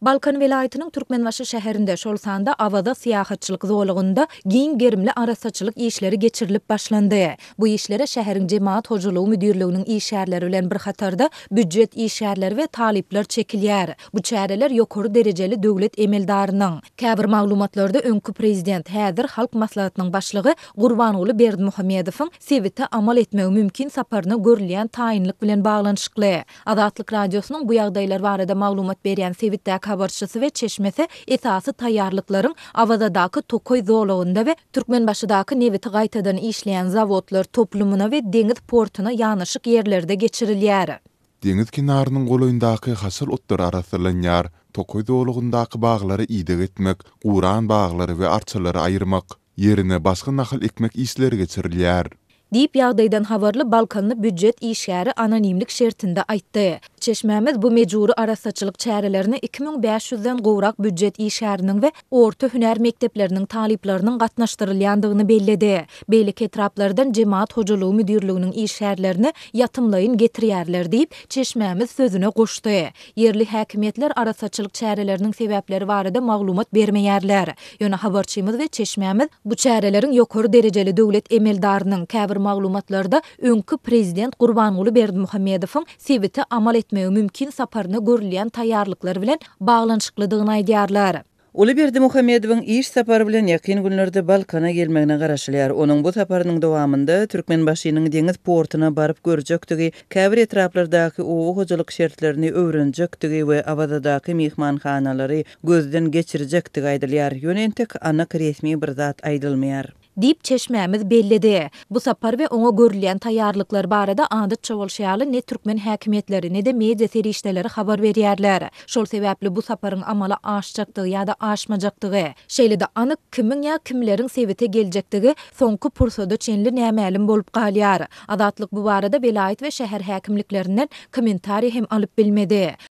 Balkan welaýatynyň Türkmenbaşy şäherinde, şol sanda Awaza syýahatçylyk zolagynda giň gerimli arassaçylyk işleri geçirilip başlandy. Bu işlere şäheriň Jemagat hojalygy müdirliginiň işgärleri bilen bir hatarda býujet işgärleri we talyplar çekilýär. Bu çäreler ýokary derejeli döwlet emeldarynyň, käbir maglumatlarda öňki prezident, häzir Halk Maslahatynyň başlygy Gurbanguly Berdimuhamedowyň sebite amal etmegi mümkin saparyna görülýän taýynlyk bilen baglanyşykly. Azatlyk Radiosynyň bu ýagdaýlar barada maglumat berýän sebitdäki habarçysy we çeşmesi esasy taýýarlyklaryň Awazadaky tokaý zolagynda we Türkmenbaşydaky nebiti gaýtadan işleýän zawodlar toplumyna we deňiz portuna ýanaşyk ýerlerde geçirilýär. Deňiz kenarynyň golaýyndaky haşal otlar arassalanýar, tokaý zolagyndaky baglara ideg etmek, guran baglary we arçalary aýyrmak, ýerine başga nahal ekmek işleri geçirilýär. Diýip, ýagdaýdan habarly balkanly býujet işgäri anonimlik şertinde aýtdy. Çeşmämiz bu mejbury arassaçylyk çärelerine 2500 den gowrak býujet işgäriniň we orta hünär mekdepleriniň talyplarynyň gatnaşdyrylýandygyny belledi. Beýleki etraplardan jemagat hojalygy müdirliginiň işgärlerini ýatymlaýyn getirýärler diýip, çeşmämiz sözüne goşdy. Ýerli häkimiýetler arassaçylyk çäreleriniň sebäpleri barada maglumat bermeýärler. Ýöne habarçymyz we çeşmämiz bu çäreleriň ýokary derejeli döwlet emeldarynyň, käbir maglumatlarda öňki prezident Gurbanguly Berdimuhamedowyň sebite amal etmegi mümkin saparyna görülýän taýýarlyklar bilen baglanyşyklydygyny aýdýarlar. Uly Berdimuhamedowyň iş sapary bilen ýakyn günlerde Balkana gelmegine garaşylýar. Onuň bu saparynyň dowamynda Türkmenbaşynyň deňiz portuna baryp görjekdigi, käbir etraplardaky oba hojalyk şertlerini öwrenjekdigi we Awazadaky myhmanhanalary gözden geçirjekdigi aýdylýar. Ýöne entek anyk resmi bir zat aýdylmaýar. Diýip, çeşmämiz belledi. Bu sapar we oňa görülýän taýýarlyklar barada adatça bolşy ýaly ne türkmen häkimiýetleri, ne-de media serişdeleri habar berýärler. Şol sebäpli bu saparyň amala aşjakdygy ýa-da aşmajakdygy, şeýle-de anyk kimiň ýa kimleriň sebite geljekdigi soňky pursada çenli nämälim bolup galýar. Azatlyk bu barada welaýat we şäher häkimliklerinden kommentariý hem alyp bilmedi.